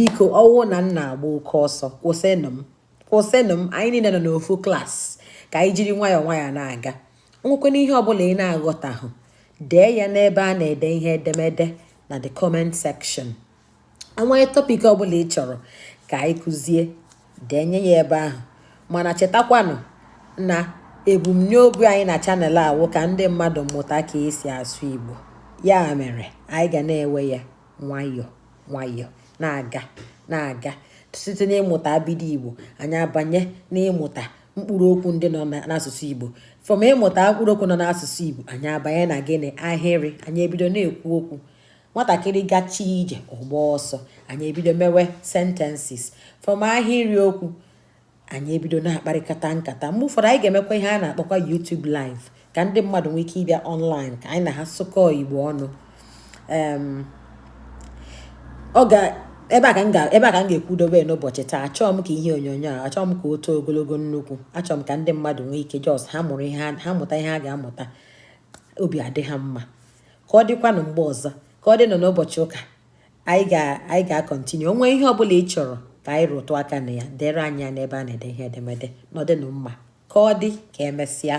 Biko, ọ wụ na m na-agba oke ọsọ, kwụsịnụ m, kwụsịnụ m. Anyị niile nọ n'ofu class, ka anyị jiri nwayọọ nwayọọ na-aga. Nwekwana ihe ọbụla ị na-aghọtahụ, dee ya n'ebe a na-ede ihe edemede na the comment section. Onwee topic ọbụla ị chọrọ ka anyị kụzie, denye ya ebe ahụ. Mana chetakwanụ na ebumnobi anyị na channel a wụ ka ndị mmadụ mụta ka esi asụ Igbo. Ya mere anyị ga na-ewe ya nwayọọ nwayọọ, na-aga na-aga, site n'ịmụta abịdị Igbo, anyị abanye n'ịmụta mkpụrụ okwu ndị nọ n'asụsụ Igbo. From ịmụta mkpụrụ okwu nọ n'asụsụ Igbo, anyị abanye na gịnị? Ahịrị. Anyị ebido na-ekwu okwu. Nwatakịrị gachie ije, ọgba ọsọ. Anyị ebido mewe sentences. From ahịrị okwu, anyị ebido na-akparịkọta nkata. Mgbe ụfọdụ anyị ga-emekwa ihe a na-akpọkwa YouTube live, ka ndị mmadụ nwee ike ịbịa online ka anyị na ha sụkọọ Igbo ọnụ. Ọ ga ebe a ka m ga ebe a ka m ga-ekwudobe n'ụbọchị taa. Achọghị m ka ihe onyonyo a, achọghị m ka o too ogologo nnukwu. Achọrọ m ka ndị mmadụ nwee ike just ha mụrụ ihe ha mụta, ihe ha ga-amụta, obi adị ha mma. Ka ọ dịkwanụ mgbe ọzọ, ka ọ dịnụ n'ụbọchị ụka, anyị ga-acontinue. O nwee ihe ọbụla ị chọrọ ka anyị rụtụ aka na ya, dere anyị ya n'ebe a na-ede ihe edemede. N'ọdịnụ mma, ka ọ dị, ka emesịa.